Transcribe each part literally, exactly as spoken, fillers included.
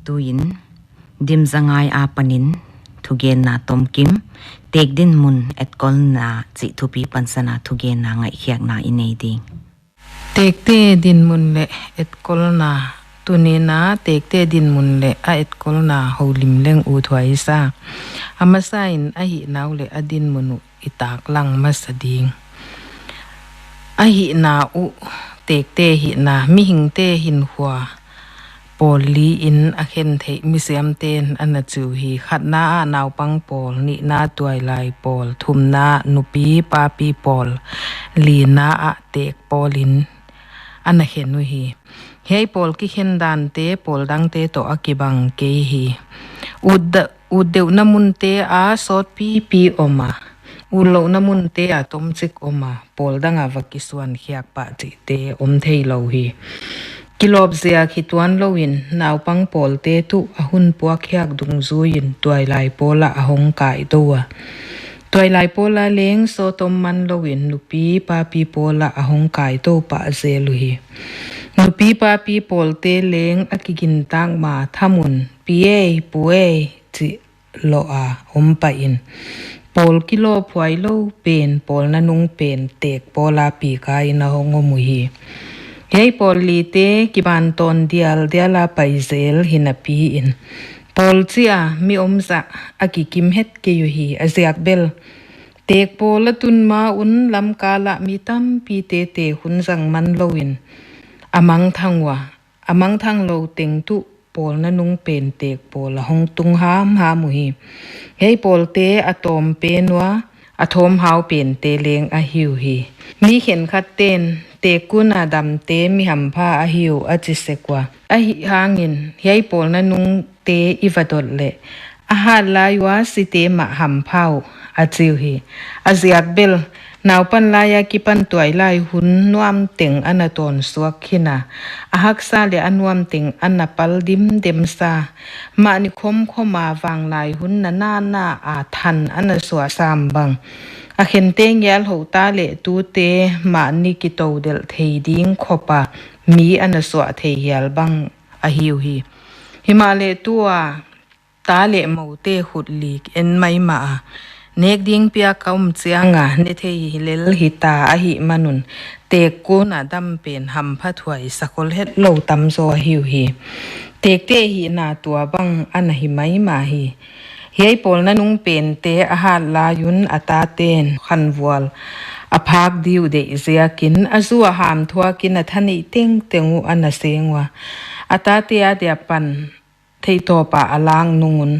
Tuin, Dimzangai apanin thugenna tomkim, Tek dinmun etkolna chih thupi pansan a thugenna ngaihkhiakna i nei ding. Tekte dinmun leh etkolna. Tuni'n a Tekte dinmun leh a etkolna houlim leng ut huai sa. A masa in a hihna uh leh a dinmun uh i taklang masa ding. A hihna uh, Tekte hihna, mihingte hinkhua pawl li in a khen theih misiamte'n ana chi uh hi. Khatna ah naupang pawl, nihna tuailai pawl, thumna nupi papi pawl, lina ah Tek pawl in ana khen uhi. Hiai pawl kikhen dante pawl dangte toh a kibang kei hi. Ut da-, ut deuhna munte ah sawt pipi om a, ut louhna munte ah tomchik om a, pawl dang a va kisuan khiak pah chihte om theilou hi. Kilawp ziak hi tuan louin, naupang pawlte tuh a hun puak khiak dungzuiin tuailai pawl ah a hong kaitou a. Tuailai pawl ah leng sawt om man louin nupi papi pawl ah a hong kaitou pah zel uhi. Nupi papi pawlte leng a kigintak ma thamun, pi ei, pu ei, chih loh a om pahin, pawl kilawphuai lou pen, pawl nanung pen Tek pawl a pika in a hong om uhi. Hiai pawl lite kibantawn dialdial a pai zel hi napiin, pawl chia mi om zah a kikim het kei uhi. A ziak bel, Tek pawl a tun ma un lamkal ah mi tampite Tek hun zang man louin a mangthang ua, a mangthang lou teng tuh pawl nanung pen Tek pawl a hong tung hamham uhi. Hiai pawlte a tawm pen ua, a thawmhau pente leng ahi uhi. Mi khenkhatte'n Tek kun a damte mi hampha ahi uh a chi sek ua. Ahihhangin hiai pawl nanungte i va dot leh, a hat lai ua site mah hampha uh a chi uhi. A ziak bel, naupan lai a kipan tuailai hun nuam teng ana tawn suak khin a, a haksa leh a nuam teng ana pal dimdem sa. Mahni khomkhom a vanglai hun nanana a than ana suah sam bang, a khente ngial hou ta leh tute mahni kitou delh thei ding khop a mi ana suah thei hial bang ahi uhi. Himahleh tua ta leh moute khut lik en maimah a, nek ding piak a om chiang a ne thei hi lel hita ahihman un, Tek kun a dam pen hamphathuai sakhol hetlou tamzaw ahi uhi. Tekte hihna tua bang ana hi maimah hi. Hiai pawl nanung pente a hat lai un a tate'n khanvual a phak di uh deih ziakin, a zu a ham thuakin a thaneih tengteng uh ana seng ua. A tate a dia pan theihtawp a a lak nung un,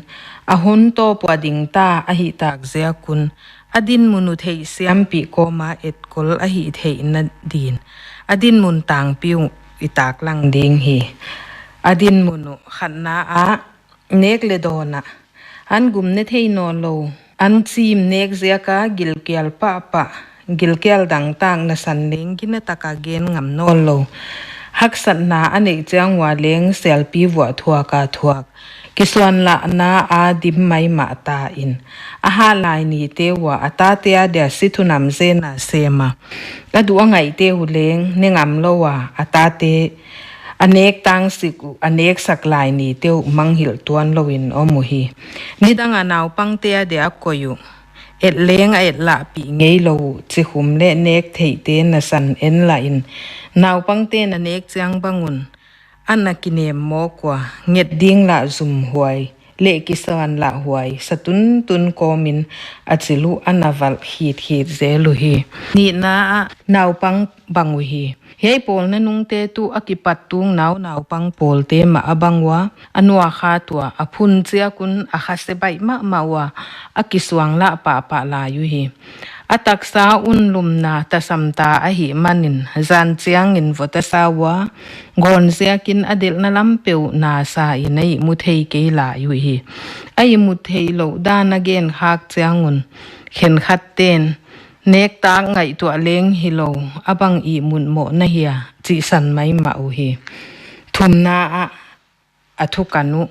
a hun tawp ua ding ta ahihtak ziak un, a dinmun uh theihsiampih kawm a etkol a hih theihna din a dinmun tangpi uh i taklang ding hi. A dinmun uh, khatna ah, nek leh dawn ah, an gum ne thei nawnlou, an chim nek ziak a gilkial pahpah, gilkial dangtak nasan leng gina tak a gen ngam nawnlou, haksatna a neih chiang ua leng selpi vuah thuak a thuak, kisuanlahna a dim maimah ta in, a hat lai nite ua a tate a dia si thunam zen a sem a, a duh a ngaihte uh leng ne ngam lou a, a tate a nek tang sik uh, a nek sak lai nite uh manghilh tuan louin om uhi. Nidang a naupangte a dia a koih uh, et leng a etlahpih ngeilou uh, chikhum leh nek theihte nasan en lah in, naupangte'n a nek chiang bang un ana kinem mawk ua, nget ding lah zumhuai leh kisuanlahhuai sa tuntun kawmin a chil uh ana valh khitkhit zel uhi. Nihna ah, naupang bang uhi. Hiai pawl nanungte tuh a kipat tung nau naupang pawlte mah a bang ua, a nuak kha tua, a phun chiak un a kha se baih mahmah ua, a kisuang lah pahpah lai uhi. A taksa un lumna tasam ta ahihmanin, zan chiangin vot a sa ua, gawn ziakin a delhna lam peuh na sa in a ihmu thei kei lai uhi. A ihmu theihlouh dan a gen khak chiang un, khenkhatte'n, nek tak ngaihtuah leng hilou, a bang ihmut mawh na hia, chih san maimah uhi. Thumna ah, a thukan uh.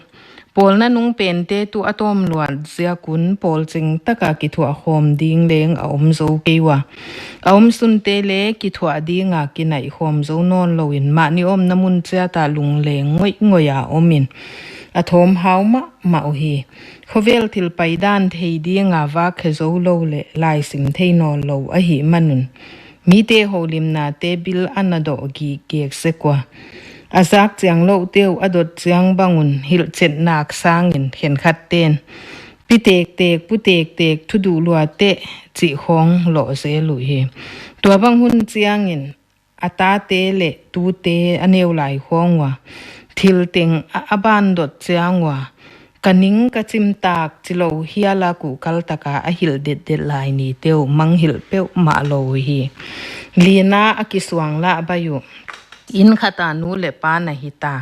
Pawl nanung pente tuh a tawm luat ziak un, pawl ching tak a kithuah khawm ding leng a om zou kei ua. A omsunte leng kithuah ding a kinaih khawm zou nawnlou in, mahni omna mun chiat ah lungleng ngoihngoih a om in, a thawm hau mahmah uhi. Khovel thil paidan thei dinga vak khe zou lou leh laisim thei nawnlou ahihman un, mite houlimnate bil ana doh gikgek sek ua. A zak chianglouhte uh a dot chiang bang un hilhchetna sangin khenkhatte'n, "Pi tektek, pu tektek, thu duh lua teh," chih khawng loh zel uhi. Tuabang hun chiangin a tate leh tute a neu lai khawng ua, thil teng a, a ban dot chiang ua, "Ka ning ka chim tak," chi lou hial a kuhkal taka a hilh detdet lai nite uh mangngilh peuhmah lou uhi. Lina a kisuanglah bai uh, inn khata nu leh pa na hita.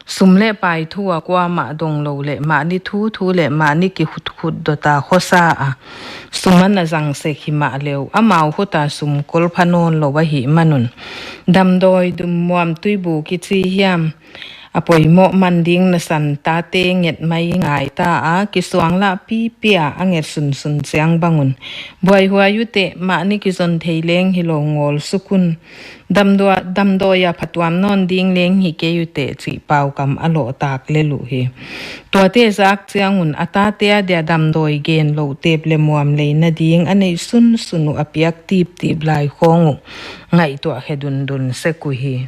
Sum leh pai thu a kuamah dong lou leh mahni thuthu leh mahni kihutkhut dota khosa a, sum ana zang sek himahleh uh, amau khuta sum kol pha nawnlou ahihman un, damdawi, dummuam, tuibu kichi hiam, a poimoh man ding nasan tate nget mai ngai ta a, kisuanglah pipi a a nget sunsun chiang bang un, "Buaihuai u teh, mahni kizon thei leng hilou ngawl suk un. Damdawi, damdawi a phatuam nawn ding leng hi kei u teh," chih paukam a loh tak lel uhi. Tuate zak chiang un a tate a dia damdawi gen louh tep leh muam leina ding a neih sunsun uh a piak tiptip lai khawng uh ngaihtuah khe dundun sek uhi.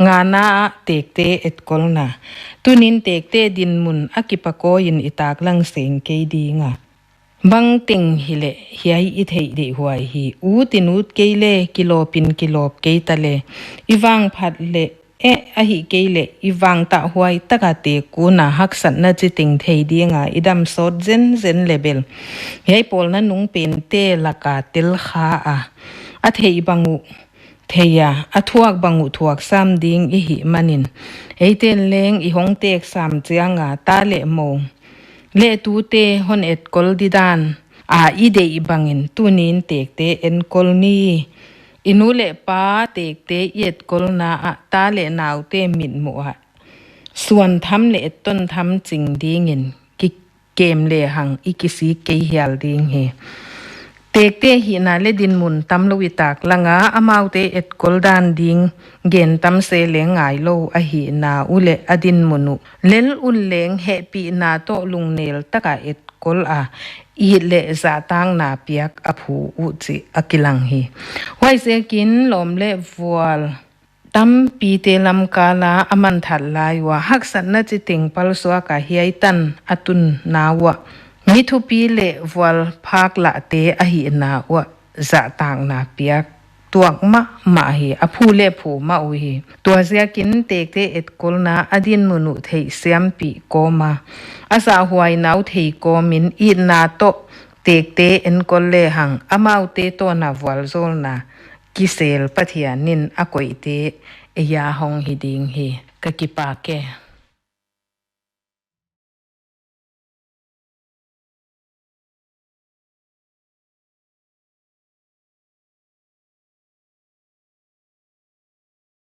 Ngana ah tekte etkolna. Tuni'n tekte dinmun a kipakoiin i taklang seng kei ding a, bangteng hileh hiai i theih deihhuai hi. Utin ut kei leh, kilawpin kilawp kei ta leh, i vangphat leh, eh, ahihkeileh i vangtahhuai taka tekun a haksatna chiteng thei dinga i dam sawt zenzen leh bel, hiai pawlna nung pente laka tel kha a, a theih bang uh thei a, a thuak bang uh thuak sam ding i hihmanin, eite'n leng i hong tek sam chiang a ta leh mou leh tute hon etkol didan a i deih bangin tuni'n tekte enkol ni. I nu leh pa tekte i etkolna ah ta leh naute mitmuh ah suan tham leh etton tham ching dingin kikem lehang i kisik kei hial ding hi. Tekte hihna leh dinmun tamlou i taklang a, amaute etkol dan ding gen tam se leng ngailou ahihna uh leh a dinmun uh lel un leng hehpihna toh lungnel taka etkol a, it leh zahtakna piak a phu uh chih a kilang hi. Huaiziakin lawm leh vual tampite lamkal a a manthat lai ua, haksatna chiteng palsuak a hiai tan a tunna uah, mi thupi leh vual phak lahte ahihna uah zahtakna piak tuak mahmah hi, a phu leh phu mah uhi. Tuaziakin tekte etkolna a dinmun uh theih siampih kawm a, a zahhuaina uh thei kawmin itna toh tekte enkol lehang amaute tawna vualzawlna kisel Pathianin a koihte ei a hong hi ding hi. Ka kipak e.